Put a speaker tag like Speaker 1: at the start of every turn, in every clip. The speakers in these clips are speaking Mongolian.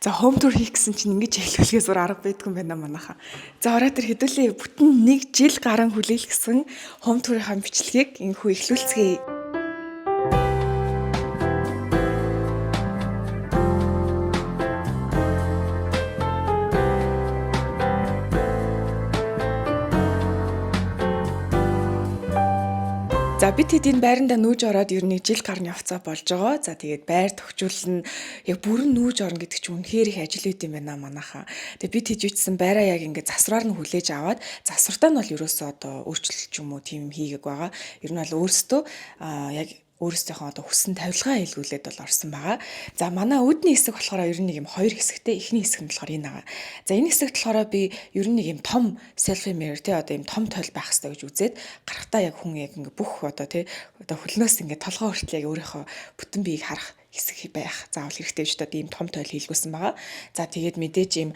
Speaker 1: За, home tour хийх гэсэн чинь ингэж эхлүүлэхээс өөр арга байдгүй юм байна манайхаа. За, ороо тэр хэдүүлээ бүтэн нэг жил гарan хүлээлгэсэн home tour-ийнхаа бичлэгийг инхүү эхлүүлцгээе. За, бид хэд энэ байрандаа нүүж ороод ер нь жил гарны явцаа болж байгаа. За, тэгээд байр тохижуулна, яг бүрэн нүүж орно гэдэг чинь үнэхээр их ажил үйт юм байна манайхаа. Тэгээд бид хэд юуцсан байраа яг ингээд засвараар нь хүлээж аваад, засвартаа нь бол ерөөсөө одоо өөрчлөлт ч юм уу тийм юм хийгээг байгаа. Ер нь бол өөрсдөө яг өөрсдийнхөө одоо хүссэн тавилгаа илгүүлээд бол орсон байгаа. За, манай үүдний хэсэг болохоор ер нь нэг юм хоёр хэсэгтэй. Эхний хэсэг нь болохоор энэ байгаа. За, энэ хэсэгт болохоор би ер нь нэг юм том selfie mirror тий, одоо юм том тойл байх хэрэгтэй гэж үзээд, гарахтаа яг хүн яг ингээ бүх одоо тий, одоо хөлнөөс ингээ толгой хүртэл яг өөрийнхөө бүтэн биеийг харах хэсэг байх заавал хэрэгтэй гэж одоо ийм том тойл хийлгүүлсэн байгаа. За, тэгээд мэдээж ийм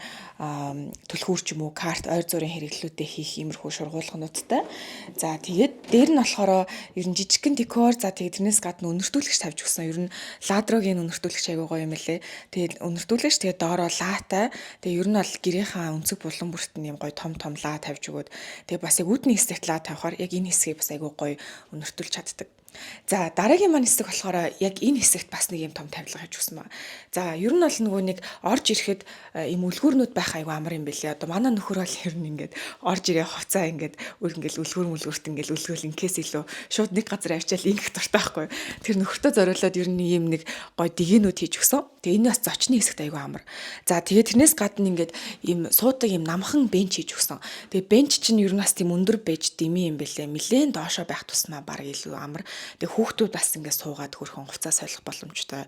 Speaker 1: түлхүүр ч юм уу, карт, ойр зуурын хэрэглэлүүдээ хийх иймэрхүү шургуулгануудтай. За, тэгээд дээр нь болохоор ер нь жижигхэн декор, за, тэгээд тэрнээс гадна үнэртүүлэгч тавьж өгсөн. Ер нь Ладрогийн үнэртүүлэгч айгуу гоё юм лээ. Тэгээд үнэртүүлэгч, тэгээд доороо лаатай. Тэгээд ер нь бол гэрийнхаа өнцөг булан бүрт нь юм гоё том том лаа тавьж өгөөд, тэгээд бас яг үүдний хэсэгт лаа тавихаар яг энэ хэсгийг бас айгуу гоё үнэртүүлж чаддаг. За, дараагийн маань хэсэг болохоор яг энэ хэсэгт бас нэг юм том тавилга хийж өгсөн ба. За, ер нь бол нөгөө нэг орж ирэхэд ийм үлгүүрнүүд байх айгу амар юм бэлээ. Одоо манай нөхөр бол ер нь ингээд орж ирээ хувцаа ингээд үл ингээд үлгүүр мүлгүүрт ингээд үлгөөл инкээс илүү шууд нэг газар авчаал ингэх дуртай байхгүй. Тэр нөхөртөө зориулаад ер нь ийм нэг гой дэгэнүүд хийж өгсөн. Тэгээ энэ бас зочны хэсэгт айгу амар. За, тэгээ тэрнээс гадна ингээд ийм суудаг ийм намхан bench хийж өгсөн. Тэгээ bench чинь ер нь бас тийм өндөр байж дими юм бэлээ. Нилээн доошоо байх тусмаа баг илүү амар. Тэгээ хүүхдүүд бас ингээд суугаад хөрхөн хувцас солих боломжтой.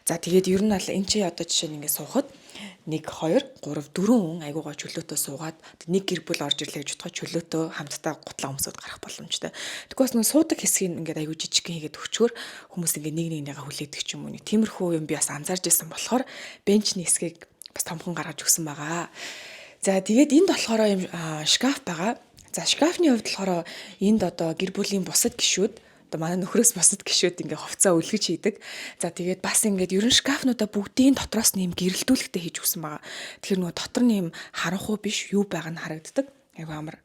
Speaker 1: За, тэгээд ер нь бол энэ чи одоо жишээ нь ингээд суухад 1 2 3 4 хүн айгуу гой чөлөөтөө суугаад, нэг гэр бүл орж ирлээ гэж бодоход чөлөөтөө хамтдаа гутлаа өмсөд гарах боломжтой. Тэгэхгүй бас нэг суудаг хэсгийг ингээд айгуу жижигхэн хийгээд өчгөр хүмүүс ингээд нэг нэгнийгээ хүлээдэг ч юм уу. Нэг тиймэрхүү юм би бас анзаарч ирсэн болохоор bench ний хэсгийг бас томхон гаргаж өгсөн байгаа. За, тэгээд энд болохоор юм шкаф байгаа. За, шкафны хувьд болохоор энд одоо гэр бүлийн бусад гишүүд, одоо манай нөхрөөс бусад гишүүд ингээ хувцас өлгөж хийдэг. За, тэгээд бас ингээд ерөн шкафнуудаа бүгдийн дотроос нь юм гэрэлтүүлэгтэй хийж өгсөн байгаа. Тэгэхээр нөгөө дотор нь юм харанхуй биш, юу байгаа нь харагддаг. Айгу амар.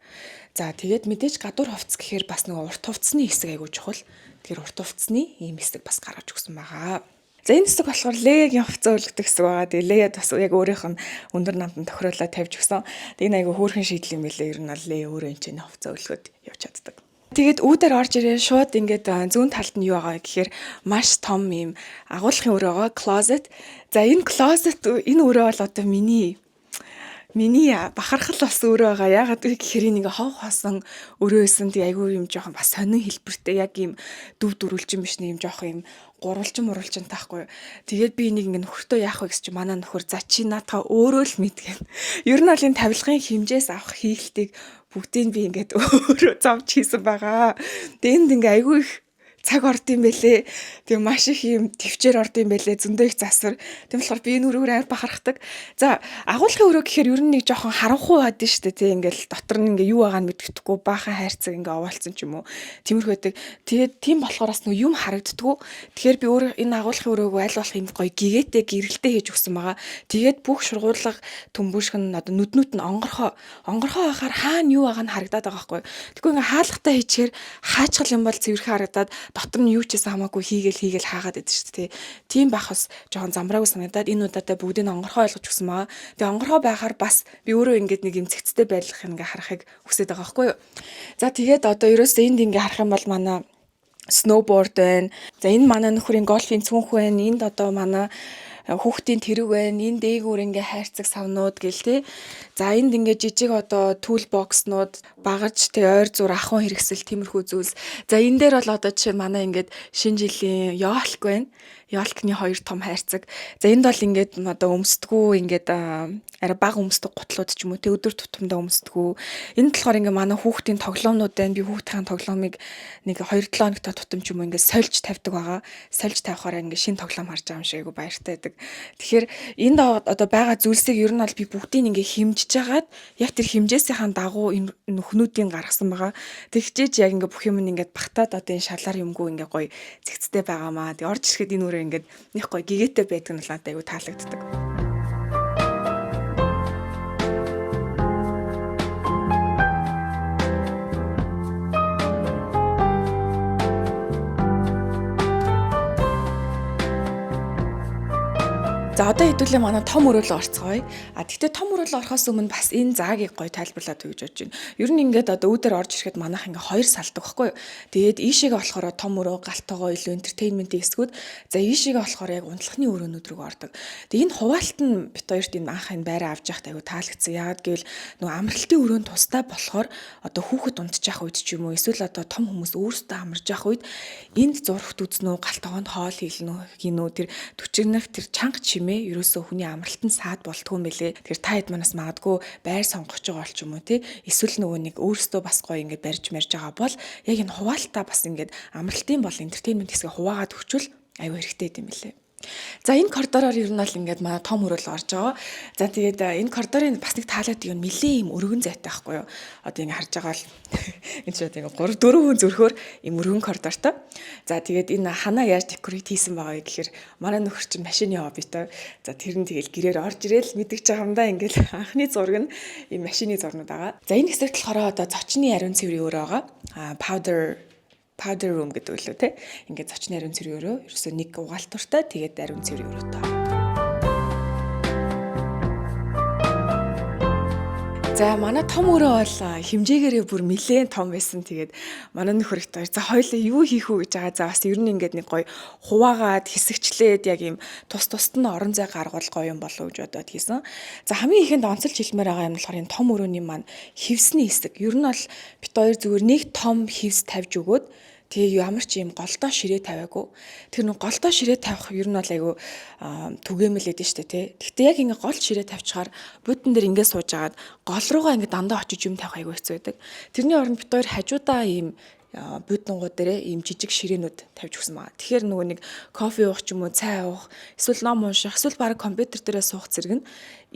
Speaker 1: За, тэгээд мэдээж гадуур хувцас гэхээр бас нөгөө урт хувцсны хэсэг айгу чухал. Тэгэхээр урт хувцсны ийм хэсэг бас гаргаж өгсөн байгаа. За, энэ хэсэг болохоор Леягийн хувцас өлгдөг хэсэг байгаа. Тэгээ Леяд бас яг өөрийнх нь өндөр намтан тохируулаад тавьж өгсөн. Тэгээ энэ айгу хөөрхөн шийдэл юм билээ. Ер нь бол Лея өөрөө энэ чинь хувцас өлгөөд явж чаддаг. Тэгээд үүдээр орж ирээ шууд ингээд зүүн талд нь юу байгаа гэхээр маш том юм агуулгын өрөө байгаа, closet. За, энэ closet, энэ өрөө бол одоо миний бахархал бас өрөө байгаа. Яагаад гэхээр энэ ингээ хов хосон өрөө байсан. Тэгээ айгүй юм жоохон бас сонин хэлбэртэй, яг юм дүв дөрвөлжин биш, нэг юм жоохон юм гурвалжин мурвалжин таахгүй. Тэгээд би энийг ингээ нөхөртөө яах вэ гэж чи манай нөхөр "За, чи наадхаа өөрөө л мэд" гэн. Ер нь бол энэ тавилгын хэмжээс авах хийлтийг бүгдийг би ингээд өөрөө зовж хийсэн байгаа. Тэгээ энд ингээ айгүй их цаг орд юм бэлээ. Тэгээ маш их юм төвчээр орд юм бэлээ. Зөндөө их засвар. Тийм болохоор би энэ өрөөр амар бахархдаг. За, агуулгын өрөө гэхээр ер нь нэг жоохон харанхуй байд нь шүү дээ. Тий, ингээл дотор нь ингээ юу байгаа нь мэддэхгүй, баахан хайрцаг ингээ овоолцсон ч юм уу. Тиймэрхүү байдаг. Тэгээд тийм болохоор бас нэг юм харагддггүй. Тэгэхээр би өөр энэ агуулгын өрөөгөө аль болох юм гоё гэгээтэй, гэрэлтэй хийж өгсөн байгаа. Тэгээд бүх шургуулга төмбөшгөн одоо нүднүүд нь онгорхоо онгорхоо байхаар хаана юу байгаа нь харагдаад байгаа байхгүй. Тэгэхгүй ингээ хаалгатай хийчихээр хаачгал юм бол цэвэрхэн харагдаад, дотор нь юу ч гэсэн хамаагүй хийгээл хийгээл хаагаад байдаг шүү дээ. Тийм байх бас жоохон замбраагүй санагдаад энэ удаадаа бүгдийг нь онгорхоо ойлгож өгсөн маа. Тэгээ онгорхоо байхаар бас би өөрөө ингээд нэг юм цэгцтэй байрлах ингээ харахыг хүсэж байгаа байхгүй юу. За, тэгээд одоо ерөөсөө энд ингээ харах юм бол манай snowboard байна. За, энэ манай нөхрийн гольфийн цүнх байна. Энд одоо манай хүүхдийн тэрэг байна. Энэ дээгүүр ингээ хайрцаг савнууд гэл те. За, энд ингээ жижиг одоо toolbox нууд багаж, тэ, ойр зур ахуйн хэрэгсэл, тиймэрхүү зүйлс. За, энэ дээр бол одоо жишээ нь манай ингээд шинэ жилийн ёлк байна. Ёлкны хоёр том хайрцаг. За, энд бол ингээд одоо өмсдгүү, ингээд арай бага өмсдөг гутлууд ч юм уу те, өдөр тутамдаа өмсдгүү. Энд болохоор ингээ манай хүүхдийн тоглоомнууд байна. Би хүүхдийн тоглоомыг нэг 2-7 хоногтой тутам ч юм уу ингээ сольж тавьдаг байгаа. Сольж тавихаараа ингээ шинэ тоглоом харж байгаа юм шиг айгу баяртай байдаг. Тэгэхээр энд одоо байгаа зүйлсийг ер нь бол би бүгдийг ингээ хэмжиж хагаад яг тэр хэмжээсийнхаа дагуу энэ нүхнүүдийн гаргасан байгаа. Тэгчээж яг ингээ бүх юм ингээд багтаад одоо энэ шалаар юмгүй ингээ гоё зэгцтэй байгаамаа. Тэг орж ирэхэд энэ өрөө ингээд нэг гоё гэгээтэй байдаг нь бол надад айгу таалагддаг. За, одоо хэдүүлээ манай том өрөөлөө орцгоё. А тэгтээ том өрөөлөө орохоос өмнө бас энэ заагийг гоё тайлбарлаад өгч бодож байна. Ер нь ингээд одоо үүдээр орж ирэхэд манайх ингээ хоёр салдаг байхгүй юу? Тэгээд ийшээгээ болохоор том өрөө, гал тогоо, илүү entertainment хэсгүүд. За, ийшээгээ болохоор яг унтлахны өрөөнүүд рүү ордог. Тэгээд энэ хуваалт нь бид хоёрт энэ анх энэ байраа авч явахад аягүй таалагдсан. Яагаад гэвэл нөгөө амралтын өрөөнд тусдаа болохоор одоо хүүхэд унтчих үед ч юм уу, эсвэл одоо том хүмүүс өөрсдөө амарж явах үед энд зурагт үзнэ үү, гал тогоонд хоол хийлнэ үү гинүү, тэр түчигнэх тэр чанга чимээ ерөөсөө хүний амралтанд саад болдгоо юм бэлээ. Тэр та хэд манаас магадгүй байр сонгож байгаа бол ч юм уу, тий, эсвэл нөгөө нэг өөрсдөө бас гоё ингээд барьж марж байгаа бол яг энэ хуваалтаа бас ингээд амралтын бол entertainment хэсгээ хуваагаад өгчвөл аюу хэрэгтэй юм бэлээ. За, энэ коридороор ер нь бол ингээд манай том өрөөл орж байгаа. За, тэгээд энэ коридорын бас нэг таалаад юм, нилээ юм өргөн зайтай байхгүй юу? Одоо ингэ харж байгаа бол энэ ч одоо ингэ 3 4 хүн зөрхөөр юм өргөн коридортой. За, тэгээд энэ ханаа яаж decorate хийсэн байгаа вэ гэхээр манай нөхөр чинь машины хоббитой. За, тэр нь тэгэл гэрээр орж ирээл мэдгэж байгаа юм да, ингээл анхны зураг нь ийм машины зурнууд байгаа. За, энэ хэсэгт болохоор одоо зочны ариун цэврийн өрөө байгаа. А powder room гэдэг үлээ те. Ингээд зочны ариун цэврийн өрөө ерөөсөө нэг угаалтуртай, тэгээд ариун цэврийн өрөөтэй. За, манай том өрөө бол хэмжээгээрээ бүр нэлээд том байсан. Тэгээд манай нөхөр их за хоёлаа юу хийх үү гэж байгаа. За, бас ер нь ингээд нэг гоё хуваагаад хэсэгчлээд яг юм тус тусад нь орон зай гаргуул гоё юм болов уу гэж бодоод хийсэн. За, хамгийн ихэнд онцолж хэлмээр байгаа юм болохоор энэ том өрөөний маань хивсний хэсэг. Ер нь бол бид хоёр зүгээр нэг том хивс тавьж өгөөд, тэгээ ямар ч юм голдоо ширээ тавиагүй. Тэр нэг голдоо ширээ тавих ер нь бол айгүй түгээмэл эдэн штэ, тий. Гэхдээ яг ингээ гол ширээ тавьчихаар будан дээр ингээ сууж агаад гол руугаа ингээ дандаа очиж юм тавих айгүй хэцүү байдаг. Тэрний оронд бид хоёр хажуудаа ийм буудлангууд дээрээ ийм жижиг ширээнүүд тавьж өгсөн байгаа. Тэгэхээр нөгөө нэг кофе уух ч юм уу, цай уух, эсвэл ном унших, эсвэл бараг компьютер дээрээ суух зэрэг нь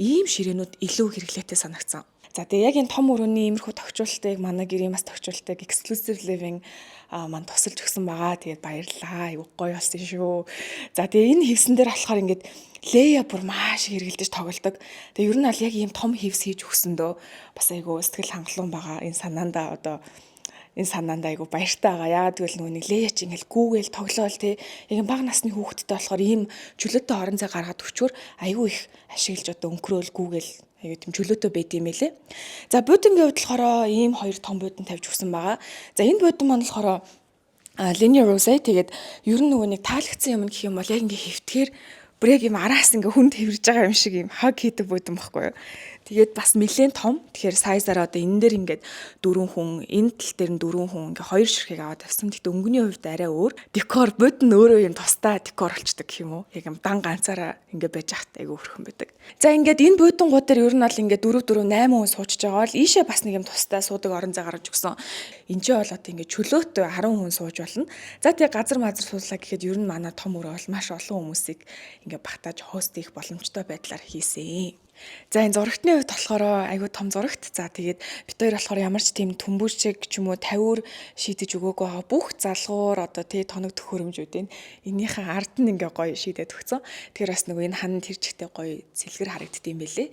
Speaker 1: ийм ширээнүүд илүү хэрэглээтэй санагдсан. За, тэгээ яг энэ том өрөөний иймэрхүү тохижуулалтыг манай гэрийн бас тохижуултыг Exclusive Living маань тусалж өгсөн байгаа. Тэгээд баярлалаа. Айгуу гоё болсон шүү. За, тэгээ энэ хивсэн дээр болохоор ингээд Лея бүр маш их хэргэлдэж тоглодог. Тэгээ ер нь аль яг ийм том хивс хийж өгсөндөө бас айгуу сэтгэл хангалуун байгаа. Энэ санаандаа айгу баяртай байгаа. Яагаад гэвэл нөгөө нэг Лея чи ингээл гүүгээл тоглоол, тий. Яг бага насны хүүхэдтэй болохоор ийм чөлөөтэй орон зай гаргаад өчвөр айгу их ашиглаж одоо өнгөрөөл, гүүгээл, аюу тийм чөлөөтэй байд юм байлээ. За, буудангийн хувьд болохоор ийм хоёр том буудан тавьж өгсөн байгаа. За, энэ буудан маань болохоор Ligne Roset, тэгээд ер нь нөгөө нэг таалагдсан юм гэх юм бол яг ингээ хэвтгэхээр бүр яг юм араас ингээ хүнд хэвэрж байгаа юм шиг юм hug хийдэг буудан байхгүй юу. Тэгээд бас нэлээд том. Тэгэхээр size аараа одоо энэ дээр ингээд дөрвөн хүн, энэ тал дээр нь дөрвөн хүн, ингээ хоёр ширхэг аваад тавьсан. Гэхдээ өнгөний хувьд арай өөр. Декор бод нь өөрөө юм тусдаа декор болчдөг гэх юм уу. Яг юм дан ганцаараа ингээ байж хат айгүй хөрхөн байдаг. За, ингээд энэ буудан дээр ер нь бол ингээд 4 4 8 хүн суучж байгаа бол ийшээ бас нэг юм тусдаа суудаг орон зай гаргаж өгсөн. Энд чинь бол одоо ингээд чөлөөтэй 10 хүн сууж болно. За, тэгээ газар мазар суудлаа гэхэд ер нь манай том өрөө бол маш олон хүмүүсийг ингээ багтааж host хийх боломжтой байдлаар хийсэн. За, энэ зурагтны хувьд болохоор айгүй том зурагт. За, тэгээд бид хоёр болохоор ямар ч тийм төмбөр шиг ч юм уу тавиур шийдэж өгөөгүй байгаа. Бүх залгуур одоо тий тоног төхөөрөмжүүдийн энийхээ ард нь ингээ гоё шийдээд өгсөн. Тэгэхээр бас нөгөө энэ хан тэр чигтээ гоё цэлгэр харагдд юм бэлээ.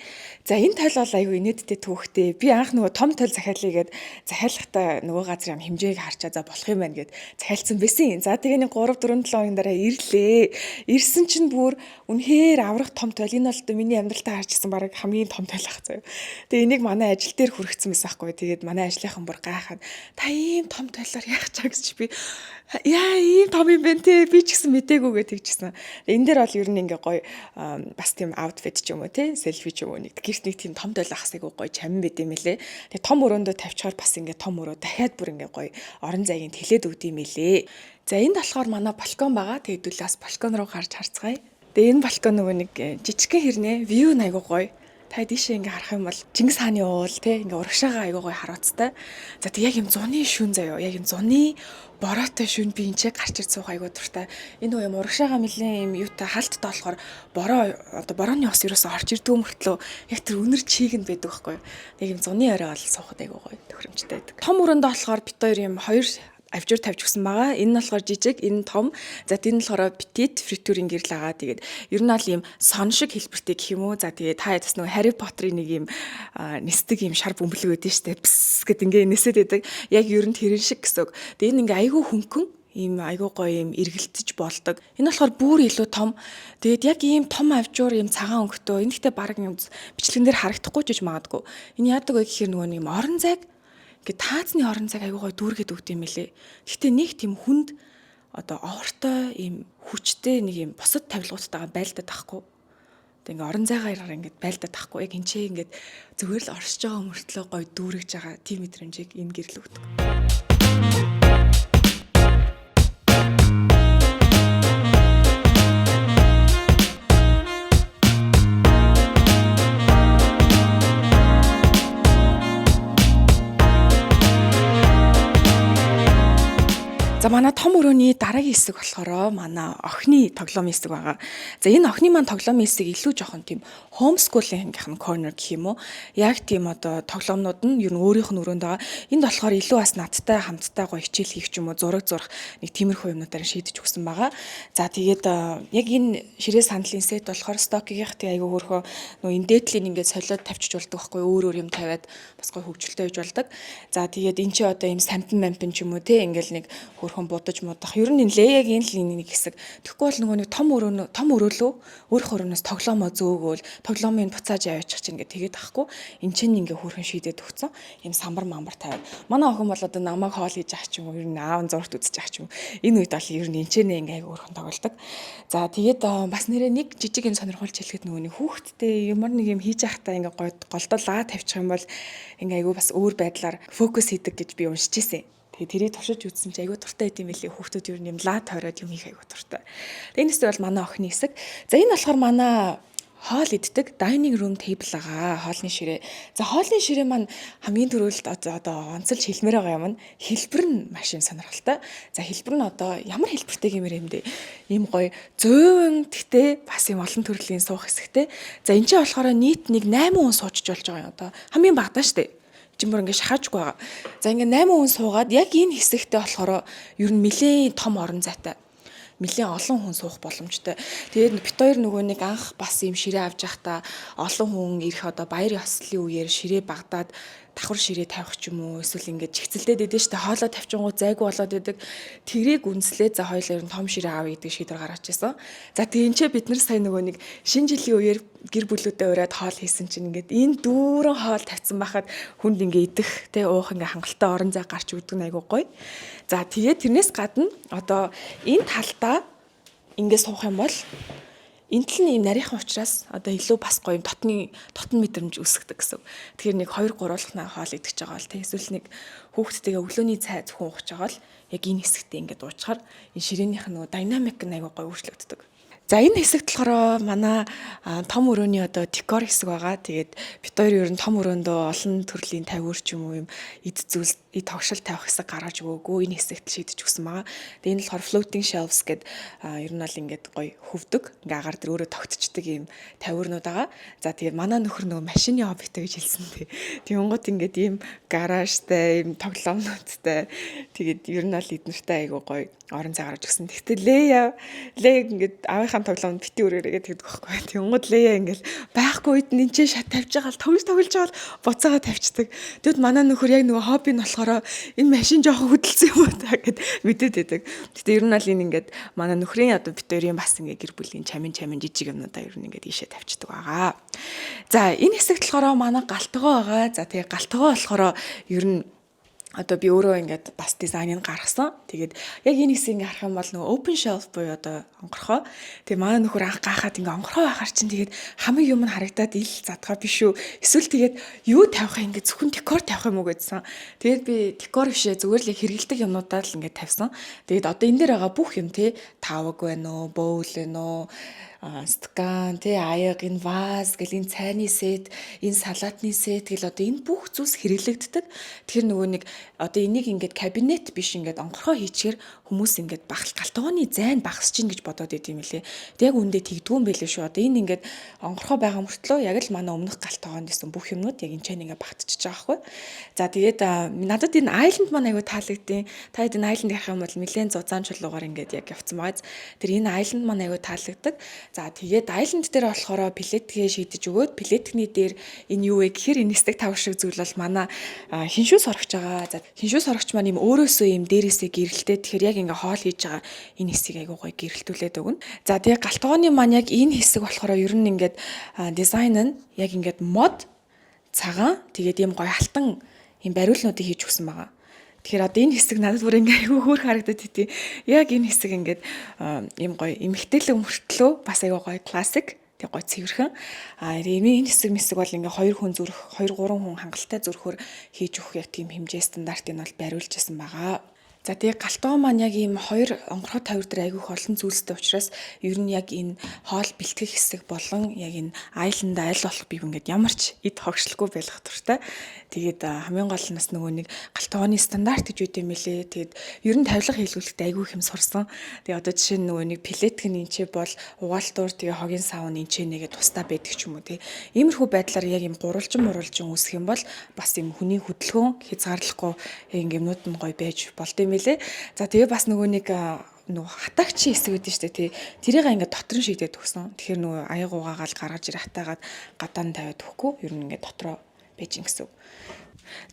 Speaker 1: За, энэ тойл бол айгүй инээдтэй түүхтэй. Би анх нөгөө том тойл захиалъя гэд захиалгатай нөгөө газрын хэмжээг харчаа, за болох юм байна гэд захиалцсан байсан. За, тэгээ нэг 3 4 7 хоногийн дараа ирлээ. Ирсэн чинь бүр үнэхээр аврах том тойл. Энэ бол одоо миний амьдралтаа харж ирсэн бараг хамгийн том тойл ах заяа. Тэгээ энийг манай ажил дээр хүргэсэн байсан байхгүй. Тэгээд манай ажлынхан бүр гайхаад, та ийм том тойлоор яах чаа гэж, би яа ийм том юм бэ те, би ч гэсэн мдээгүй гэж тэгжсэн. Энэ дээр бол ер нь ингээ гоё бас тийм outfit ч юм уу, те, селфи ч юм уу, нэг гэрт нэг тийм том тойл ахс айгу гоё чамин байд юм лээ. Тэгээ том өрөөндөө тавьчихаар бас ингээ том өрөө дахиад бүр ингээ гоё орон зайг тэлээд өгд юм лээ. За, энд болохоор манай балкон байгаа. Тэгээд хэдүүлээ бас балкон руу гарч харцгаая. Тэгээ энэ балкон нөгөө нэг жижигхэн хэрнээ view нь айгу гоё. Та дийшээ ингээ харах юм бол Чингис хааны уул, те, ингээ урагшаага айгуу гоё харууцтай. За, тэг яг юм зуны шүн заяо. Яг юм зуны бороотой шүн би энэ ч гарч ир суух айгуу дуртай. Энэ нөгөө юм урагшаага нэлийн юм юутай халттай болохоор бороо одоо борооны ус ерөөсөө орж ирдгүү мөртлөө яг тэр үнэр чиг нь байдаг байхгүй юу. Яг юм зуны орой бол суухад айгуу гоё тохиромжтой байдаг. Том өрөөндөө болохоор бид хоёр юм хоёр авжуур тавьж өгсөн байгаа. Энэ нь болохоор жижиг, энэ нь том. За, энэ нь болохоор petite фритюрийн гэрэл байгаа. Тэгээд ер нь аль ийм сон шиг хэлбэртэй гэх юм уу. За, тэгээд та бас нөгөө Harry Potter-ын нэг ийм нисдэг ийм шар бөмбөлөг өгдөн штэ. Пс гэд ингээ нисэд байдаг. Яг ер нь тэрэн шиг гэсэн үг. Тэгээд энэ ингээ айгүй хөнгөн. Ийм айгүй гоё юм эргэлтэж болдог. Энэ болохоор бүр илүү том. Тэгээд яг ийм том авжуур, ийм цагаан өнгөтэй. Энэ гэхдээ баг юм бичлэгэн дээр харагдахгүй ч гэж магадгүй. Энэ яадаг вэ гэхээр нөгөө нэг юм орон зайг ингээд таазны орон зайг айгүй гоё дүүргээд өгд юм лээ. Гэхдээ нэг тийм хүнд одоо овртой, ийм хүчтэй нэг юм бусад тавилгуудтайгаа байлдаад тахгүй. Тэг ингээ орон зайгаар ингээд байлдаад тахгүй. Яг энэ ингээд зүгээр л оршиж байгаа мөртлөө гоё дүүргэж байгаа тийм мэдрэмжийг энэ гэрэл өгдөг. За, манай том өрөөний дараагийн хэсэг болохоор манай охины тоглоомын хэсэг байгаа. За, энэ охины маань тоглоомын хэсэг илүү жоохон тийм homeschooling-ийн corner гэх юм уу. Яг тийм одоо тоглоомнууд нь ер нь өөрийнх нь өрөөнд байгаа. Энд болохоор илүү бас надтай хамтдаа гоё хичээл хийх ч юм уу, зураг зурах нэг тиймэрхүү юмнуудаар шийдэж өгсөн байгаа. За, тэгээд яг энэ ширээ сандлын set болохоор Stokke-гийнх, тэг айгүй хөөрхөө нөгөө энэ дээдлийн ингээд солиод тавьчих болдог байхгүй, өөр өөр юм тавиад бас гоё хөгжилтэй байж болдог. За, тэгээд энэ чи одоо ийм сампин мампин ч юм уу, те, ингээл нэг хөөрхөн будаж мудах. Ер нь энэ Леягийн л энэ нэг хэсэг. Тэгэхгүй бол нөгөө нэг том өрөө, том өрөөлөө өөрөх өрөөнөөс тоглоомоо зөөгөөл, тоглоомыг буцааж аваачих чинь ингээд тэгээд ахгүй. Энд чинь ингээ хөөрхөн шийдээд өгсөн. Ийм самбар мамбар тавиад. Манай охин бол одоо намайг хоол хийж ах ч юм уу, ер нь аав нь зурагт үзэж ах ч юм уу. Энэ үед бол ер нь энэ ч нэ ингээ айгу хөөрхөн тоглодог. За, тэгээд бас нэрээ нэг жижиг юм сонирхолж хэлэхэд нөгөө нэг хүүхдтэй ямар нэг юм хийж байхдаа ингээ голдоо лаа тавьчих юм бол ингээ айгу бас өөр байдлаар фокус хийдэг гэж би уншиж ирсэн. Тэгээ тэрийг туршиж үзсэн чи айгүй дуртай байт юм билий. Хүүхдүүд ер нь юм лаа тойроод юм хийх айгүй дуртай. Тэгээ энэ хэсэг бол манай охины хэсэг. За, энэ болохоор манай хоол иддэг dining room table байгаа. Хоолны ширээ. За, хоолны ширээ маань хамгийн түрүүлэлт одоо онцолж хэлмээр байгаа юм нь хэлбэр нь маш юм сонирхолтой. За, хэлбэр нь одоо ямар хэлбэртэй гэмээр юм бэ? Ийм гоё зөөвөн, гэхдээ бас юм олон төрлийн суух хэсэгтэй. За, энэ чинь болохоор нийт нэг 8 хүн суучж болж байгаа юм одоо. Хамгийн багадаа штэ жимбэр ингээ шахаажгүй байгаа. За, ингээ 8 хүн суугаад яг энэ хэсэгтээ болохоор ер нь нэлээд том орон зайтай, нэлээд олон хүн суух боломжтой. Тэгээд бит хоёр нөгөө нэг анх бас юм ширээ авч явахдаа олон хүн ирэх одоо баяр ёслолын үеэр ширээ багдаад давхар ширээ тавих ч юм уу, эсвэл ингээд чигцэлдээд идэв штэ, хоолоо тавьчингууд зайгүй болоод идэг. Тэрийг үнслээ, за, хоёулаа ер нь том ширээ авъя гэдэг шийдвэр гаргаж ирсэн. За, тэгээ энэ ч бид нар сая нөгөө нэг шинэ жилийн үеэр гэр бүлүүдэд ураад хоол хийсэн чинь ингээд энэ дүүрэн хоол тавьсан байхад хүнд ингээ идэх те уух ингээ хангалттай орон зай гарч өгдөг нь айгүй гоё. За, тэгээд тэрнээс гадна одоо энэ талдаа ингээ суух юм бол энэ тал нь ийм нарийнхан учраас одоо илүү бас гоё юм дотны дотн мэдрэмж үүсгдэг гэсэн. Тэгэхээр нэг 2 3 хоол идэж байгаа бол тэг эсвэл нэг хүүхдтэйгээ өглөөний цай зөвхөн уух байгаа бол яг энэ хэсэгтээ ингээд уучхаар энэ ширээнийх нь нөгөө динамик нь айгүй гоё өөрчлөгддөг. За, энэ хэсэгт болохоор манай том өрөөний одоо декор хэсэг байгаа. Тэгээд бит хоёр ер нь том өрөөндөө олон төрлийн тавиур ч юм уу, юм эд зүйл, эд тогшил тавих хэсэг гаргаж өгөөгүй, энэ хэсэгт шийдэж өгсөн байгаа. Тэгээд энэ болохоор floating shelves гээд ер нь бол ингээд гоё хөвдөг. Ингээ агаар дээр өөрөө тогтчдөг юм тавиурнууд байгаа. За, тэгээд манай нөхөр нөгөө машины хоббитой гэж хэлсэн тий. Тэгэнгუთ ингээд ийм гаражтай, ийм тоглоомнуудтай. Тэгээд ер нь бол эднэртэй айгуу гоё орон зай гаргаж өгсөн. Гэхдээ Лея ингээд аавынхаа тоглоомд бити өрөөрэй гэдэг байхгүй. Тэгэнгუთ Лея ингээд байхгүй үед нь энэ шат тавьж байгаа л тоглож тоглож байгаа л буцаага тавьчихдаг. Тэгэд манай нөхөр яг нөгөө хобби нь болохоор энэ машин жоохон хөдөлсөн юм уу та гэд мэдээд байдаг. Гэтэ ер нь бол энэ ингээд манай нөхрийн одоо бит хоёрын бас ингээд гэр бүлийн чамин чамин жижиг юмнуудаа ер нь ингээд ийшээ тавьчихдаг байгаа. За, энэ хэсэгт болохоор манай гал тогоо байгаа. За, тэгээ гал тогоо болохоор ер нь одоо би өөрөө ингээд бас дизайныг гаргасан. Тэгээд яг энэ хэсгийг ингээ харах юм бол нөгөө open shelf буюу одоо онгорхой. Тэгээ манай нөхөр анх гайхаад, ингээ онгорхой байхаар чинь тэгээд хамгийн юм нь харагдаад ил задгаа биш үү? Эсвэл тэгээд юу тавих юм, ингээ зөвхөн декор тавих юм уу гэдсэн. Тэгээд би декор бишээ, зүгээр л яг хэрэгэлдэг юмнуудаа л ингээ тавьсан. Тэгээд одоо энэ дээр байгаа бүх юм те, таваг байна уу, bowl байна уу, стакан тий, аяг, энэ ваз гэл, энэ цайны set, энэ салатны set гэл, одоо энэ бүх зүйлс хэрэглэгддэг. Тэгэхээр нөгөө нэг одоо энийг ингээд кабинет биш, ингээд онгорхой хийчихээр хүмүүс ингээд багал гал тогооны зайн багасч гин гэж бодоод идэм юм лээ. Тэг яг үндэ тэгдгүүн юм байлээ шүү. Одоо энэ ингээд онгорхой байгаа мөртлөө яг л манай өмнөх гал тогоонд исэн бүх юмнууд яг энэ ч ингээд багтчихж байгаа байхгүй. За, тэгээд надад энэ island маань айгу таалагдیں۔ Та хэд энэ island ярих юм бол нэлээд зузаан чулуугаар ингээд яг явцсан байгаа. Тэр энэ island маань айгу таалагддаг. За, тэгээд island дээр болохоор плиткээ шийдэж өгөөд, плиткний дээр энэ юу вэ гэхээр энэ нисдэг тавар шиг зүйл бол манай хиншүү сорогч байгаа. За, хиншүү сорогч маань ийм өөрөөсөө ийм дээрээсээ гэрэлтэй. Тэгэхээр яг ингээ хоол хийж байгаа энэ хэсгийг айгуу гоё гэрэлтүүлээд өгнө. За, тэгээ гал тогооны маань яг энэ хэсэг болохоор ер нь ингээд дизайн нь яг ингээд мод, цагаан, тэгээд ийм гоё алтан ийм бариулнуудыг хийж өгсөн байгаа. Тэгэхээр одоо энэ хэсэг надад бүр ингээ айгүй хөөр харагдаад тий. Яг энэ хэсэг ингээд ийм гоё эмэгтэйлэг мөртлөө бас айгүй гоё классик, тэг гоё цэвэрхэн. А энэ хэсэг мэсэг бол ингээ хоёр хүн зүрх, хоёр гурван хүн хангалттай зүрхөөр хийж өгөх яг тийм хэмжээ стандартыг нь бол бариулж исэн байгаа. За, тэгээ гал тогоо маань яг ийм хоёр онгорхой тавир дээр айгүйх олон зүйлстэй учраас ер нь яг энэ хоол бэлтгэх хэсэг болон яг энэ island аль болох би ингээд ямар ч эд хогшлгүй байх дуртай. Тэгээд хамгийн гол нь бас нөгөө нэг гал тогооны стандарт гэж үт юм лээ. Тэгээд ер нь тавилга хийлгүүлэхдээ айгүй юм сурсан. Тэгээ одоо жишээ нь нөгөө нэг плитк нь энэ бол угаалтуур, тэгээ хогийн сав нь энэ нэгэ тусдаа байдаг ч юм уу, тий. Иймэрхүү байдлаар яг юм гурвалжин мурвалжин үүсэх юм бол бас юм хүний хөдөлгөөн хязгаарлахгүй, яг юмнууд нь гоё байж болд юм лээ. За, тэгээ бас нөгөө нэг нөгөө хатаагчийн хэсэг гэдэг нь шүү дээ, тий. Тэрийг ингээд дотор нь шийдээд өгсөн. Тэгэхээр нөгөө аяг угаагаал гаргаж ир хатаагаад гадаа нь тавиад өгөхгүй. Ер нь ингээд дотроо байж ин гэсэн үг.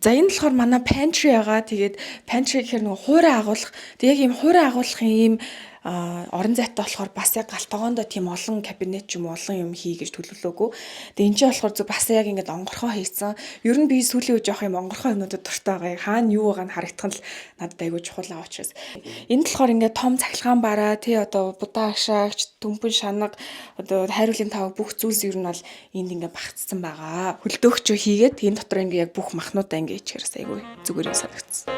Speaker 1: За, энэ болохоор манай pantry байгаа. Тэгээд pantry гэхээр нөгөө хуурай агуулах. Тэгээд яг ийм хуурай агуулахын ийм орон зайтай болохоор бас яг гал тогоондоо тийм олон кабинет ч юм уу, олон юм хий гэж төлөвлөөгүй. Тэгээ эн чинь болохоор зөв бас яг ингээд онгорхоо хийсэн. Ер нь би сүүлийн үе жоох юм онгорхоо юмнуудад дуртай байгаа. Хаана юу байгаа нь харагдах нь л надад айгүй чухал аа учраас. Энд болохоор ингээд том цахилгаан бараа, тий, одоо будаа агшаагч, төмпөн шанага, одоо хайруулын тав, бүх зүйлс ер нь бол энд ингээд багцсан байгаа. Хөлдөөгчөө хийгээд энэ дотор ингээд яг бүх махнуудаа ингээд ичгээрээс айгүй зүгээр юм санагдсан.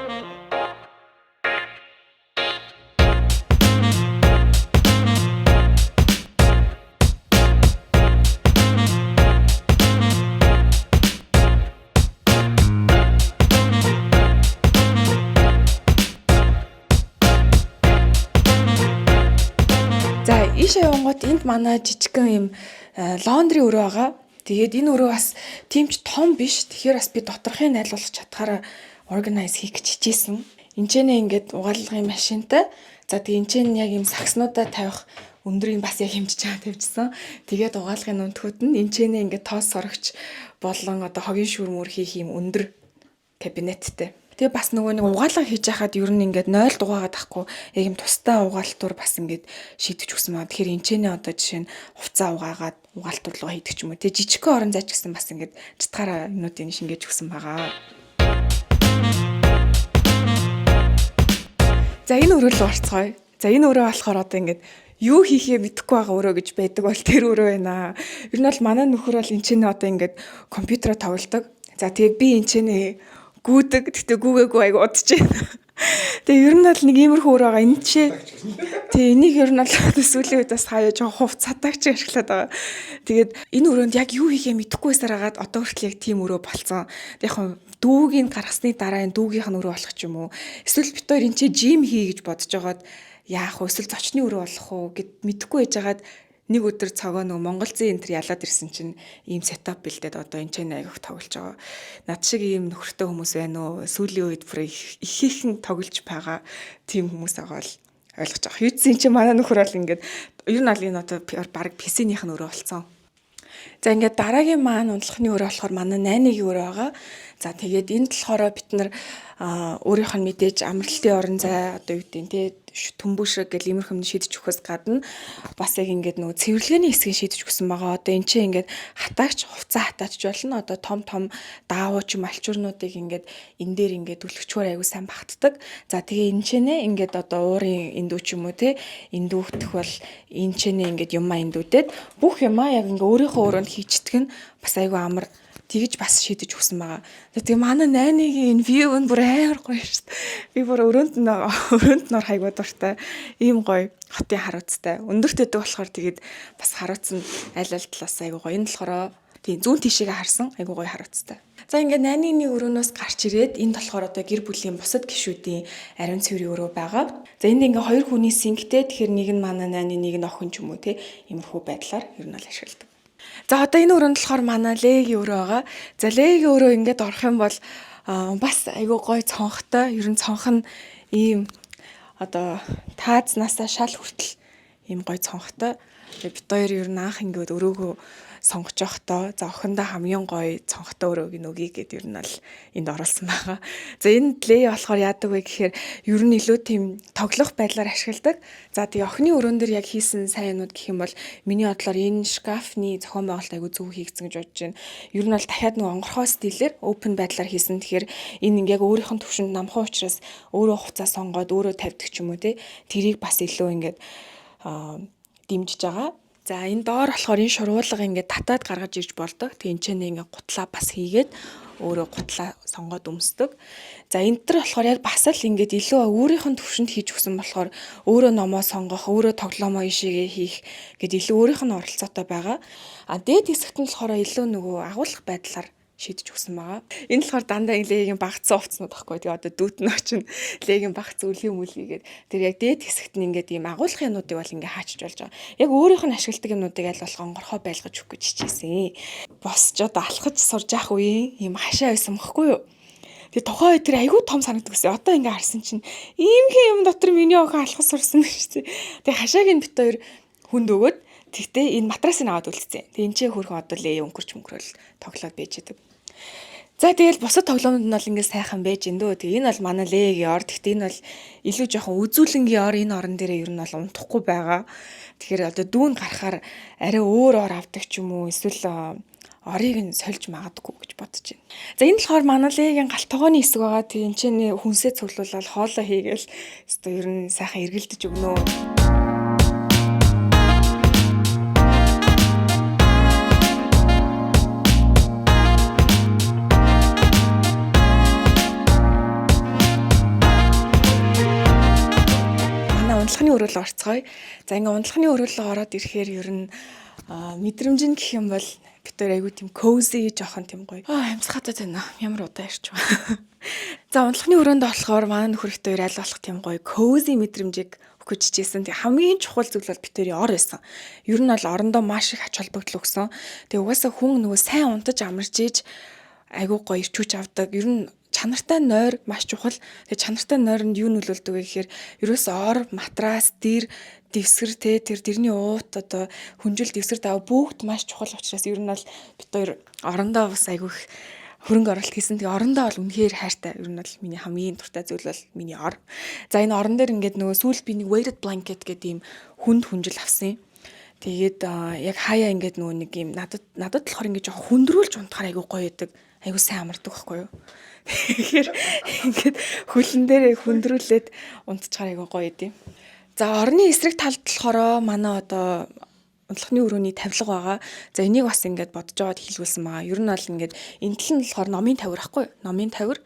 Speaker 1: За, ийшээ явангууд энд манай жижигхэн юм laundry өрөө байгаа. Тэгээд энэ өрөө бас тийм ч том биш. Тэгэхээр бас би доторхын найлуулах чадхаараа organize хийх гэж хичээсэн. Энд ч нэ ингээд угаалгын машинтай. За, тэгээ энэ ч яг юм сагснуудаа тавих өндрийг бас яг хэмжиж байгаа тавьчихсан. Тэгээд угаалгын өнтгүүд нь энэ ч нэ ингээд тоос сорогч болон одоо хогийн шүүрмөр хийх юм өндөр кабинеттэй. Тэгээ бас нөгөө нэг угаалга хийж байхад ер нь ингээд 0 дугаагаад ахгүй, яг юм тусдаа угаалтуур бас ингээд шийдэж өгсөн маа. Тэгэхээр энэ ч нэ одоо жишээ нь хувцас угаагаад угаалтуур руу хийдэг ч юм уу. Тэгээ жижигхэн орон зай ч гэсэн бас ингээд чатгаараа юмнуудыг шингээж өгсөн байгаа. За, энэ өрөө рүү орцгоё. За, энэ өрөө болохоор одоо ингээд юу хийхээ мэдэхгүй байгаа өрөө гэж байдаг бол тэр өрөө байна. Ер нь бол манай нөхөр бол энэ ч нэ одоо ингээд компьютероо тоглодог. За, тэгээд би энэ ч нэ гүйдэг. Гэтэ гүүгээгүй айгу удаж байна. Тэгээ ер нь бол нэг иймэрхүү өрөө байгаа. Энэ чи тэгээ энийг ер нь бол сүүлийн үед бас хаяа жоо хувцатаагч ашиглаад байгаа. Тэгээд энэ өрөөнд яг юу хийхээ мэдэхгүй байсаар хагаад одоо хүртэл яг тийм өрөө болцсон. Тэг яг дүүгийг гаргасны дараа энэ дүүгийнх нь өрөө болох ч юм уу. Эсвэл бид хоёр энэ чи gym хий гэж бодож байгаад яах вэ? Эсвэл зочны өрөө болох уу гэд мэдэхгүй байжгаад нэг өдөр цогоо нөгөө Монгол зүйн энэ төр ялаад ирсэн чинь ийм setup бэлдээд одоо энэ ч айгүйх тоглож байгаа. Над шиг ийм нөхөртэй хүмүүс байна уу? Сүүлийн үед бүр их ихэн тоглож байгаа тийм хүмүүс байгаа бол ойлгож байгаа. Хийцэн чинь манай нөхөр бол ингээд ер нь аль энэ одоо баг PC-нийх нь өрөө болцсон. За, ингээд дараагийн маань унтлахны өрөө болохоор манай найныгийн өрөө байгаа. За, тэгээд энд болохоор бид нар өөрийнх нь мэдээж амралтын орон зай, одоо юу гэдэг нь те, төмбөө шиг гэл иймэрхүү юм шийдэж өгөхөөс гадна бас яг ингээд нөгөө цэвэрлэгээний хэсгийг шийдэж өгсөн байгаа. Одоо энэ чинь ингээд хатаагч, хувцас хатаач болно. Одоо том том даавуу ч юм, альчуурнуудыг ингээд энэ дээр ингээд түлхчгээр аягүй сайн багтдаг. За, тэгээ энэ ч нэ ингээд одоо уурын эндүү ч юм уу те, эндүүхдэх бол энэ ч нэ ингээд юмаа эндүүдэд бүх юмаа яг ингээд өөрийнхөө өрөөнд хийчдэг нь бас аягүй амар, тэгэж бас шийдэж өгсөн байгаа. Тэгээ манай найныгийн энэ view нь бүр амар гоё шүү дээ. Би бүр өрөөнд нь хайгуу дуртай. Ийм гоё хотын харууцтай. Өндөрт өгдөг болохоор тэгээд бас харууц нь аль аль талаас айгуу гоё. Энэ болохоор тийм зүүн тишээгээ харсан айгуу гоё харууцтай. За, ингээд найны өрөөнөөс гарч ирээд энд болохоор одоо гэр бүлийн бусад гишүүдийн ариун цэврийн өрөө байгаа. За, энд ингээ хоёр хүний sink тэй, тэгэхээр нэг нь манай найны, нэг нь охин ч юм уу те, иймэрхүү байдлаар ер нь бол ашигладаг. За, одоо энэ өрөөнд болохоор манай Легийн өрөө байгаа. За, Легийн өрөө ингээд орох юм бол бас айгүй гоё цонхтой. Ер нь цонх нь ийм одоо таазнасаа шал хүртэл ийм гоё цонхтой. Тэгээ бид хоёр ер нь анх ингээд өрөөгөө сонгож явахдаа за охиндоо хамгийн гоё цонхтой өрөөг нь өгье гэд ер нь бол энд оруулсан байгаа. За энэ Лея болохоор яадаг вэ гэхээр ер нь илүү тийм тоглох байдлаар ашигладаг. За тэгээ охины өрөөн дээр яг хийсэн сайн юмнууд гэх юм бол миний бодлоор энэ шкафны зохион байгуулалт айгүй зөв хийгдсэн гэж бодож байна. Ер нь бол дахиад нэг онгорхой стилээр open байдлаар хийсэн. Тэгэхээр энэ ингээ яг өөрийнх нь төвшөнд намхан учраас өөрөө хувцас сонгоод өөрөө тавьдаг ч юм уу те. Тэрийг бас илүү ингээд дэмжиж байгаа. За энэ доор болохоор энэ шуруулга ингээд татаад гаргаж ирж болдог. Тэгээ энэ ч нэ ингээд гутлаа бас хийгээд өөрөө гутлаа сонгоод өмсдөг. За энэ төр болохоор яг бас л ингээд илүү өөрийнх нь төвшөнд хийж өгсөн болохоор өөрөө номоо сонгох, өөрөө тоглоомоо ишээгээ хийх гэд илүү өөрийнх нь оролцоотой байгаа. А дээд хэсэгт нь болохоор илүү нөгөө агуулах байдлаар шийдэж өгсөн байгаа. Энэ болохоор дандаа Легийн багцсан хувцснууд байхгүй. Тэгээ одоо дүүт нь очин Легийн багц үлгий мүлгийгээд тэр яг дээд хэсэгт нь ингээд ийм агуулах юмнуудыг бол ингээд хаачж болж байгаа. Яг өөрийнх нь ашигладаг юмнуудыг аль болох онгорхой байлгаж өгөх гэж хичээсэн. Босч одоо алхаж сурж явах үеийн ийм хашаа байсан бохгүй юу? Тэгээ тухайн үед тэр айгүй том санагддаг гэсэн. Одоо ингээ харсан чинь иймхэн юм дотор миний охин алхаж сурсан гэж тийм. Тэгээ хашааг нь бит хоёр хүнд өгөөд тэгтээ энэ матрасыг аваад үлдсэн. Тэгээ энэ ч хөрхөн одоо Лея өнгөрч мөнгөрөөл тоглоод байж идэг. За тэгэл бусад тоглоомнууд нь бол ингээд сайхан байж ин дөө. Тэгээ энэ бол манай Легийн ор. Тэгтээ энэ бол илүү жоохон үзүүлэнгийн ор, энэ орон дээрээ ер нь бол унтахгүй байгаа. Тэгэхээр одоо дүүн гарахаар арай өөр ор авдаг ч юм уу эсвэл орыг нь сольж магадгүй гэж бодож байна. За энэ болохоор манай Легийн гал тогооны хэсэг байгаа. Тэгээ энэ ч нэ хүнсээ цуглуулаад хоолоо хийгээл өстой ер нь сайхан эргэлдэж өгнө. Манай унтлахны өрөөлөө орцгоё. За ингээ унтлахны өрөөлөө ороод ирэхээр ер нь мэдрэмж нь гэх юм бол бид хоёр айгүй тийм cozy жоохон тийм гоё. Амьсгаатай байна. Ямар удаа ярьч ба. За унтлахны өрөөнд болохоор манай нөхөр их хоёр аль болох тийм гоё cozy мэдрэмжийг өгөх гэж хичээсэн. Тэг хамгийн чухал зүйл бол бид хоёрын ор байсан. Ер нь бол орондоо маш их ач холбогдол өгсөн. Тэг угаасаа хүн нөгөө сайн унтаж амарч иж айгүй гоё ирч хүч авдаг. Ер нь чанартай нойр маш чухал. Тэгээ чанартай нойронд юу нөлөөлдөг вэ гэхээр ерөөсөө ор, матрас, дэр, дэвсгэр те тэр дэрний уут одоо хүнжил дэвсгэр даваа бүгд маш чухал учраас ер нь бол бид хоёр орондоо бас айгүй их хөрөнгө оруулалт хийсэн. Тэгээ орондоо бол үнэхээр хайртай. Ер нь бол миний хамгийн дуртай зүйл бол миний ор. За энэ орон дээр ингээд нөгөө сүүлд би нэг weighted blanket гэдэг ийм хүнд хүнжил авсан юм. Тэгээд яг хаяа ингээд нөгөө нэг юм надад болохоор ингээд жоохон хүндрүүлж унтахаар айгүй гоё идэг. Айгүй сайн амардаг байхгүй юу? Тэгэхээр ингээд хөлн дээрээ хүндрүүлээд унтчихаар айгүй гоё идэв. За орны эсрэг талд болохоор манай одоо унтлахны өрөөний тавилга байгаа. За энийг бас ингээд бодож байгаад хийлгүүлсэн байгаа. Ер нь бол ингээд энэ тал нь болохоор номын тавир ахгүй юу? Номын тавир.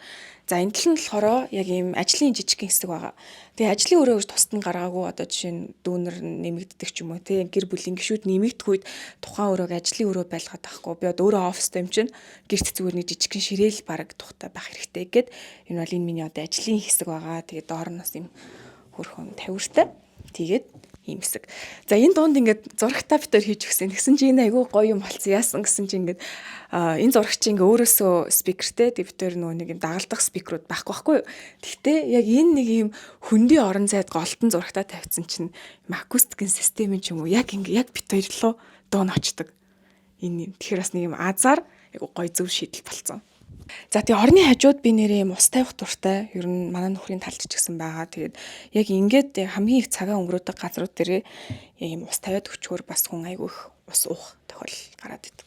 Speaker 1: За энэ тал нь болохоор яг ийм ажлын жижигхэн хэсэг байгаа. Тэгээ ажлын өрөө гэж тусад нь гаргаагүй. Одоо жишээ нь дүүнер нэмэгддэг ч юм уу те гэр бүлийн гишүүд нэмэгдэх үед тухайн өрөөг ажлын өрөө байлгаад байхгүй. Би одоо өөрөө оффистай юм чинь гэрт зүгээр нэг жижигхэн ширээл бараг тухтай байх хэрэгтэй гэд энэ бол энэ миний одоо ажлын хэсэг байгаа. Тэгээ доор нь бас ийм хөрхөн тавиртай. Тэгээд ийм хэсэг. За энэ дунд ингээд зурагтаа бид хоёр хийж өгсөн. Тэгсэн чинь энэ айгүй гоё юм болцсон. Яасан гэсэн чинь ингээд энэ зурагч чинь ингээд өөрөөсөө speaker тэй. Тэг бид хоёр нөгөө нэг юм дагалдах speaker үүд байхгүй байхгүй юу. Тэгтээ яг энэ нэг ийм хөндийн орон зайд голтон зурагтаа тавьсан чинь акустикийн систем ч юм уу яг ингээд яг бид хоёр руу дуу ночдөг. Энэ юм. Тэгэхээр бас нэг юм азар айгүй гоё зөв шийдэл болцсон. За тэгээ орны хажууд би нэрээ юм ус тавих дуртай. Ер нь манай нөхрийн талд ч гэсэн байгаа. Тэгээд яг ингээд хамгийн их цагаа өнгөрөөдөг газрууд дээрээ яг юм ус тавиад өчгөр бас хүн айгүй их ус уух тохиол гараад идэг.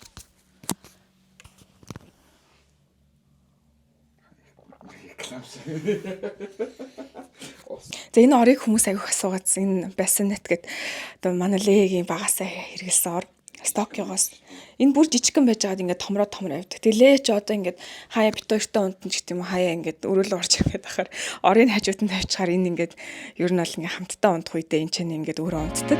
Speaker 1: За энэ орыг хүмүүс айгүй их асуугаадсан. Энэ bassinet гэдэг одоо манай Легийн багасаа хэрэгэлсэн ор. Стокиогоос энэ бүр жижигхэн байж байгаад ингээд томроо томроо явдаг. Тэгээ Лээ ч одоо ингээд хаяа бит хоёртой унтан ч гэдэг юм уу хаяа ингээд өрөөлөө орж ирээд ахаар орын хажууд нь тавьчихаар энэ ингээд ер нь бол ингээд хамтдаа унтах үедээ энэ ч ингээд өөрөө унтдаг.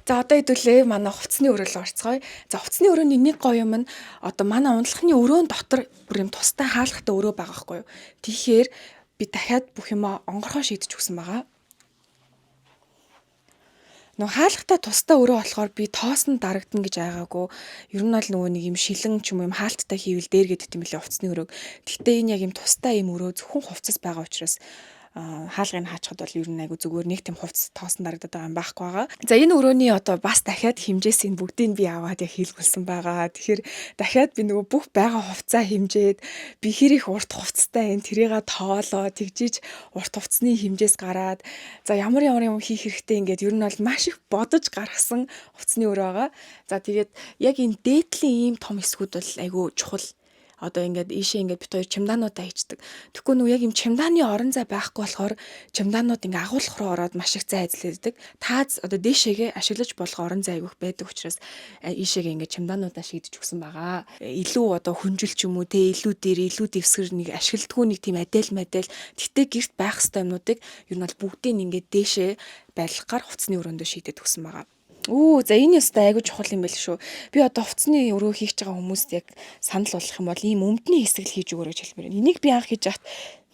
Speaker 1: За одоо хэдүүлээ манай хувцсны өрөөлөө орцгоё. За хувцсны өрөөний нэг гоё юм нь одоо манай унтлахны өрөөн дотор бүр юм тустай хаалгатай өрөө байгаа байхгүй юу. Тэгэхээр би дахиад бүх юмаа онгорхоо шийдэж өгсөн байгаа. Нөгөө хаалгатай тусдаа өрөө болохоор би тоос нь дарагдана гэж айгаагүй. Ер нь бол нөгөө нэг юм шилэн ч юм уу юм хаалттай хийвэл дээр гэдэг юм лээ хувцсны өрөөг. Гэхдээ энэ яг юм тусдаа юм өрөө зөвхөн хувцас байгаа учраас хаалгыг хаачхад бол ер нь айгу зүгээр нэг тийм хувцас тоосон дарагдаад байгаа юм байхгүй байгаа. За, энэ өрөөний одоо бас дахиад хэмжээсийн бүгдийг би аваад яг хийлгүүлсэн байгаа. Тэгэхээр дахиад би нөгөө бүх байгаа хувцаа хэмжээд, би хэр их урт хувцастай энэ тэрийг тоолоо тэгжиж урт хувцсны хэмжээс гараад, за, ямар ямар юм хийх хэрэгтэй, ингээд ер нь бол маш их бодож гаргасан хувцсны өрөө байгаа. За, тэгээд яг энэ дээдлийн ийм том хэсгүүд бол айгу чухал. Одоо ингээд ийшээ ингээд бид хоёр чемодануудаа хийчдэг. Тэгэхгүй нөгөө яг юм чемоданы орон зай байхгүй болохоор чемоданууд ингээ агуулгах руу ороод маш их зай эзлэдэг. Тааз одоо дээшээгээ ашиглаж болох орон зай айгүйх байдаг учраас ийшээгээ ингээд чемодануудаа шийдэж өгсөн байгаа. Илүү одоо хүнжил ч юм уу те, илүү дээр, илүү дэвсгэр, нэг ашигладаггүй нэг тийм адел мадел, тэгтээ гэрт байх хэвээр юмнуудыг ер нь бол бүгдийг ингээд дээшээ байлгахаар хувцсны өрөөндөө шийдээд өгсөн байгаа. Үү, за, энэ ёстой айгүй чухал юм байл шүү. Би одоо хувцсны өрөө хийж байгаа хүмүүст яг санал болгох юм бол ийм өмдний хэсэг л хийж өгөөрэй гэж хэлмээр байна. Энийг би анх хийж яхад,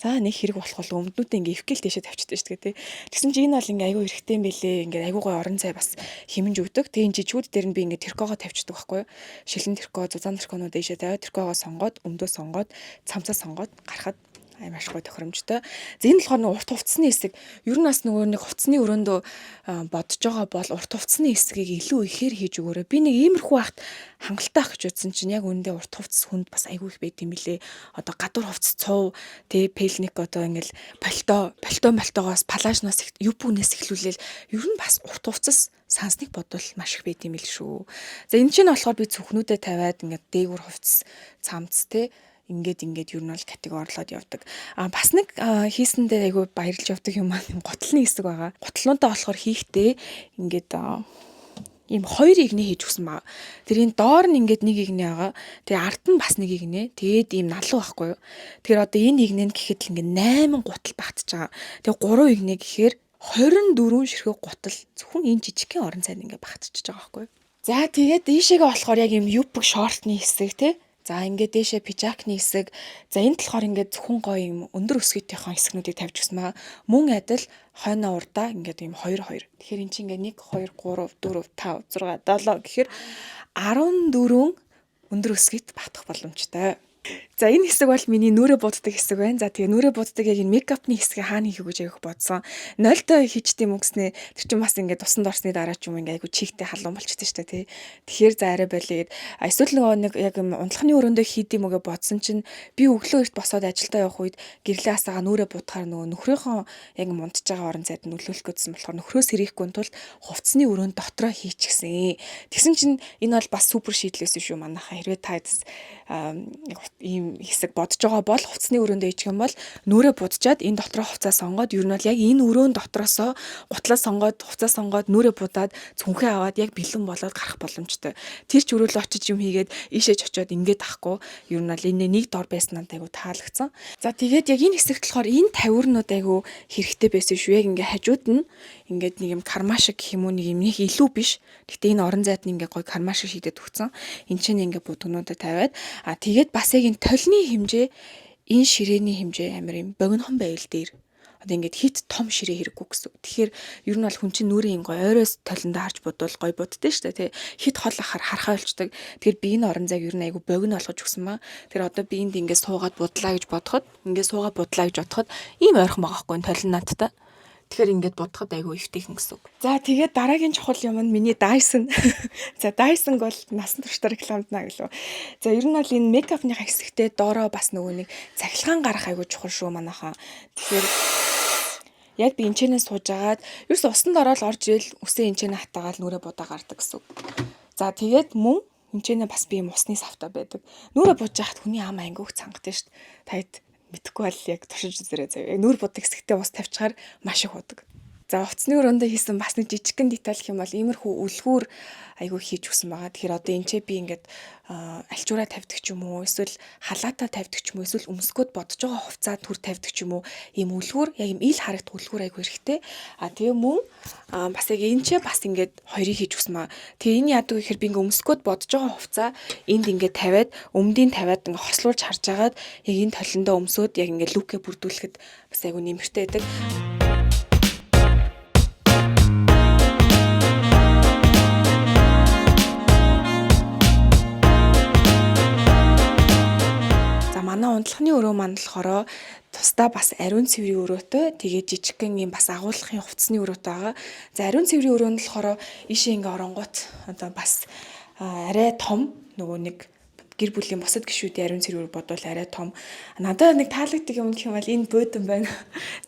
Speaker 1: за, нэг хэрэг болох бол өмднүүдээ ингээ эвхгээл дэшээ тавьчихдаг шүү дээ, тий. Тэгсэн чинь энэ бол ингээ айгүй хэрэгтэй юм бэлээ. Ингээ айгүй гой орон зай бас хэмнэж өгдөг. Тэгээ энэ жижигүүд дээр нь би ингээ тэркогоо тавьчихдаг байхгүй юу? Шилэн тэрко, зузаан тэрконууд дэшээ тавиад, тэркогоо сонгоод, өмдөө сонгоод, цамцаа сонгоод гарахад ай маш гоё тохиромжтой. За, энэ болохоор нэг урт хувцсны хэсэг. Ер нь бас нөгөө нэг хувцсны өрөөндөө бодож байгаа бол урт хувцсны хэсгийг илүү ихээр хийж өгөөрэй. Би нэг иймэрхүү хахт хангалттай ах гэж утсан чинь яг үүндээ урт хувцас хүнд бас айгүй их байд юм билээ. Одоо гадуур хувцас, цув, тэ, пелник, одоо ингээл пальто, пальто мальтоогоос палажнаас, юбүнээс эхлүүлээл ер нь бас урт хувцас сансныг бодвол маш их байд юм бил шүү. За, энэ чинь болохоор би цүнхнүүдэд тавиад ингээд дээгүүр хувцас, цамц, тэ, ингээд ингээд ер нь бол категориолоод явдаг. А бас нэг хийсэндээ айгүй баярлж явдаг юм маань гутлын хэсэг байгаа. Гутлнуудаа болохоор хийхдээ ингээд ийм хоёр игнэ хийж өгсөн баг. Тэр энэ доор нь ингээд нэг игнэ байгаа. Тэгээ ард нь бас нэг игнэ. Тэгээд ийм налуу байхгүй юу. Тэгэхээр одоо энэ игнэ нь гэхэд л ингээд 8 гутал багтж байгаа. Тэгээ 3 игнэ гэхээр 24 ширхэг гутал зөвхөн энэ жижигхэн орон зайд ингээд багтчихж байгаа байхгүй юу. За, тэгээд ийшээгээ болохоор яг ийм юбка шортны хэсэг, те. За, ингээд дээшээ пижакны хэсэг. За, энд болохоор ингээд зөвхөн гоё юм өндөр өсгөйтийнхөө хэсгнүүдийг тавьж өгсөн байгаа. Мөн адил хойноо урдаа ингээд юм 2 2. Тэгэхээр эн чинь ингээд 1 2 3 4 5 6 7 гэхээр 14 өндөр өсгөйт батах боломжтой. За, энэ хэсэг бол миний нүрэ буддаг хэсэг байна. За, тэгээ нүрэ буддаг яг энэ мейкапны хэсгийг хаана хийх гэж айгүйх бодсон. Нольтой хийчтэй юм гэснээ тэр чинь бас ингээд усанд орсны дараа ч юм ингээд айгүй чигтэй халуун болчихдээ шүү дээ, тий. Тэгэхээр за, арай болиё гэд. Эсвэл нөгөө нэг яг юм унтлахны өрөөндөө хийд юм уу гэж бодсон чинь би өглөө эрт босоод ажилдаа явах үед гэрлээ асаага нүрэ будахаар нөгөө нөхрийнхөө яг юм унтж байгаа орон зайд нөлөөлөх гэсэн болохоор нөхрөөс сэрийхгүй тулд хувцсны өрөөнд дотроо хийчихсэн. Тэгсэн чинь энэ бол бас супер шийдлээс шүү, манайхаа. Хэрвээ та ийм хэсэг бодож байгаа бол хувцсны өрөөндөө ичих юм бол нүрээ будчаад энэ дотроо хувцас сонгоод, ер нь бол яг энэ өрөөн дотроосоо гутлаа сонгоод, хувцас сонгоод, нүрээ будаад, цүнхээ аваад яг бэлэн болоод гарах боломжтой. Тэр ч өрөөлөө очиж юм хийгээд ийшээж очиод ингээд ахгүй, ер нь бол энэ нэг дор байсан надад айгу таалагдсан. За, тэгээд яг энэ хэсэгт болохоор энэ тавиурнууд айгу хэрэгтэй байсан шүү. Яг ингээ хажууд нь ингээд нэг юм кармашиг гэх юм уу, нэг юм нэг илүү биш. Гэтэ энэ орон зайд нь ингээ гой кармашиг шийдээд өгсөн. Энд чинь ингээ будгнуудаа тавиад, а тэгээд бас яг энэ толны хэмжээ, энэ ширээний хэмжээ амар юм богинохон байвал дээр одоо ингээд хит том ширээ хэрэггүй гэсэн. Тэгэхээр ер нь бол хүн чинь нүрийн гой ойроос толондоо харж будвал гой буддээ шүү дээ, тий. Хит хол ахаар харахаа болчдөг. Тэгэхээр би энэ орон зайг ер нь айгу богино болгож өгсөн маа. Тэр одоо би энд ингээд суугаад будлаа гэж бодоход, ингээд суугаад будлаа гэж бодоход ийм ойрхон байгаа хгүй толон надтай. Тэгэхээр ингээд будахад айгүй эвтэйхэн гэсэн үг. За, тэгээд дараагийн чухал юм нь миний Dyson. За, Dyson бол насан туршдаа рекламдна гэлөө. За, ер нь бол энэ мейкапны хэсэгтээ доороо бас нөгөө нэг цахилгаан гарах айгүй чухал шүү, манайхаа. Тэгэхээр яг би энчэнэ сууж агаад ерөөс усанд ороод орж ирэл үсээ энчэнэ хатаагаал нүрээ будаа гардаг гэсэн үг. За, тэгээд мөн энчэнэ бас би юм усны савтай байдаг. Нүрээ будж яхад хүний ам ангиух цангат шүү дээ. Таад мэдхгүй бол яг туршиж үзээрэй заяа. Яг нүүр будаг хэсэгтээ ус тавьчихаар маш их удаг. За, хувцсны өрөөндөө хийсэн бас нэг жижигхэн деталь гэх юм бол иймэрхүү үлгүүр айгүй хийж өгсөн байгаа. Тэгэхээр одоо энэ ч би ингээд альчуураа тавьдаг ч юм уу, эсвэл халаатаа тавьдаг ч юм уу, эсвэл өмсгөөд бодож байгаа хувцаа түр тавьдаг ч юм уу, ийм үлгүүр, яг ийм ил харагдах үлгүүр айгүй хэрэгтэй. А тэгээ мөн бас яг энэ ч бас ингээд хоёрыг хийж өгсөн маа. Тэгээ энэ яадаг гэхээр би ингээд өмсгөөд бодож байгаа хувцаа энд ингээд тавиад, өмдийн тавиад ингээд хослуулж харж агаад яг энэ толондоо өмсөөд яг ингээд look ээ бүрдүүлэхэд бас айгүй нэмэртэй байдаг. За, унтлахны өрөө маань болохоор тусдаа бас ариун цэврийн өрөөтэй, тэгээд жижигхэн юм бас агуулгын хувцсны өрөөтэй байгаа. За, ариун цэврийн өрөө нь болохоор ийшээ ингээ оронгууд одоо бас арай том, нөгөө нэг гэр бүлийн бусад гишүүдийн ариун цэврээр бодвол арай том. Надад нэг таалагддаг юм гэх юм бол энэ буудан байна.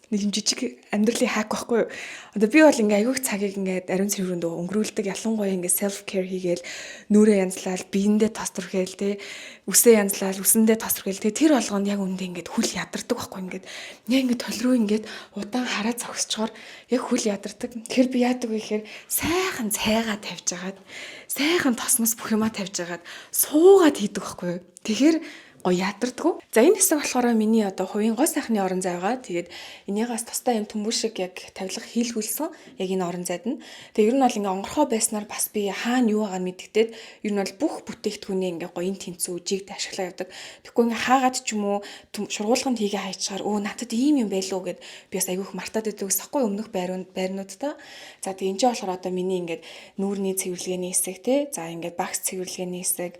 Speaker 1: Нэг юм жижиг амьдралын hack байхгүй юу? Одоо би бол ингээ айгүйх цагийг ингээд ариун цэврүүнд өнгөрүүлдэг. Ялангуяа ингээ self care хийгээл, нүүрээ янзлал, биендээ тос түрхээл те, үсээ янзлал, үсэндээ тос түрхээл те, тэр болгонд яг үндэ ингээд хөл ядардаг байхгүй, ингээд яг ингээд тол руу ингээд удаан хараа зогсчоор яг хөл ядардаг. Тэгэхээр би яадаг вэ гэхээр сайхан цайгаа тавьж агаад, сайхан тосмос бүх юмаа тавьж агаад суугаад хийдэг байхгүй юу? Тэгэхээр гоё ядардгүй. За, энэ хэсэг болохоор миний одоо хувийн гоо сайхны орон зай байгаа. Тэгээд энийгээс тусдаа юм төмбөр шиг яг тавилга хийлгүүлсэн. Яг энэ орон зайд нь. Тэгээд ер нь бол ингээ онгорхой байснаар бас би хаана юу байгааг мэддэгтэй. Ер нь бол бүх бүтээгдэхүүнээ ингээ гоё тэнцүү жигд ашиглаа явдаг. Тэгэхгүй ингээ хаагаад ч юм уу шургуулганд хийгээ хайчаар өө надад ийм юм байлуу гэд би бас айгүйх мартаад идэг ус ахгүй өмнөх байрнуудтай. За, тэгээд энэ ч болохоор одоо миний ингээд нүүрний цэвэрлэгээний хэсэг те. За, ингээд багц цэвэрлэгээний хэсэг.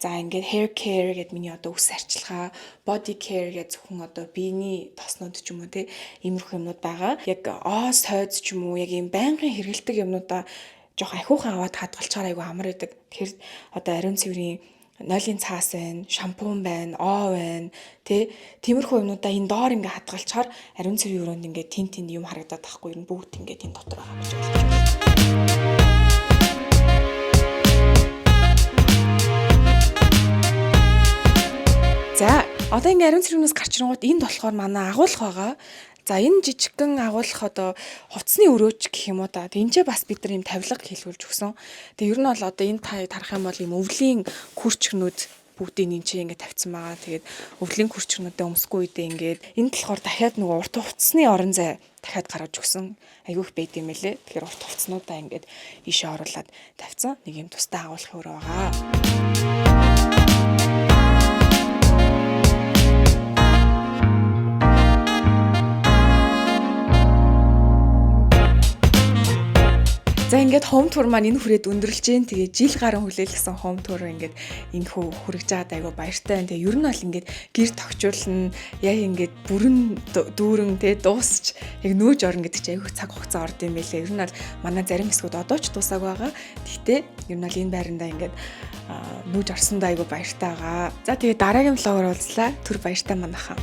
Speaker 1: За, ингээд hair care гэдэг миний одоо үс арчилгаа, body care гэдэг зөвхөн одоо биений тоснууд ч юм уу те, иймэрхүү юмнууд байгаа. Яг оо сойз ч юм уу, яг ийм байнгын хэрэглэдэг юмнуудаа жоох ахиухан аваад хадгалчаар айгу амар байдаг. Тэгэхээр одоо ариун цэврийн нойлын цаас байна, шампунь байна, оо байна, тэ, тиймэрхүү юмнуудаа энэ доор ингээ хадгалчаар ариун цэврийн өрөөнд ингээ тин тин юм харагдаад тахгүй, ер нь бүгд ингээ энэ дотор байгаа гэж ойлгож байна. За, одоо ингээ ариун цэврнээс гарч ирэнгүүт энд болохоор манай агуулга байгаа. За, энэ жижигхэн агуулгах одоо хувцсны өрөөч гэх юм уу да. Энд ч бас бид нар юм тавилга хийлгүүлж өгсөн. Тэгээ ер нь бол одоо энэ та тарах юм бол ийм өвлийн күрчгнүүд бүгдийг энэ чинь ингээд тавьсан байгаа. Тэгээд өвлийн күрчгнүүдээ өмсөхгүй үедээ ингээд энд болохоор дахиад нөгөө урт хувцсны орон зай дахиад гаргаж өгсөн. Айгүйх байд юм лээ. Тэгэхээр урт хувцснуудаа ингээд ийшээ оруулаад тавьсан. Нэг юм тусдаа агуулгын өрөө байгаа. За, ингээд home tour маань энэ хүрээд өндөрлөж гин. Тэгээ жил гарan хүлээлгэсэн home tour ингээд энэ хүү хүрэж байгаад айгу баяртай байна. Тэгээ ер нь бол ингээд гэр тохижуулна. Яг ингээд бүрэн дүүрэн тэгээ дуусч яг нөөж орно гэдэг чинь айгу цаг хугацаа орд юм байлээ. Ер нь бол манай зарим хэсгүүд одоо ч дуусаагүй байгаа. Гэхдээ ер нь бол энэ байрандаа ингээд нүүж орсондоо айгу баяртай байгаа. За, тэгээ дараагийн vlog оор уулзлаа. Түр баяртай манайхаа.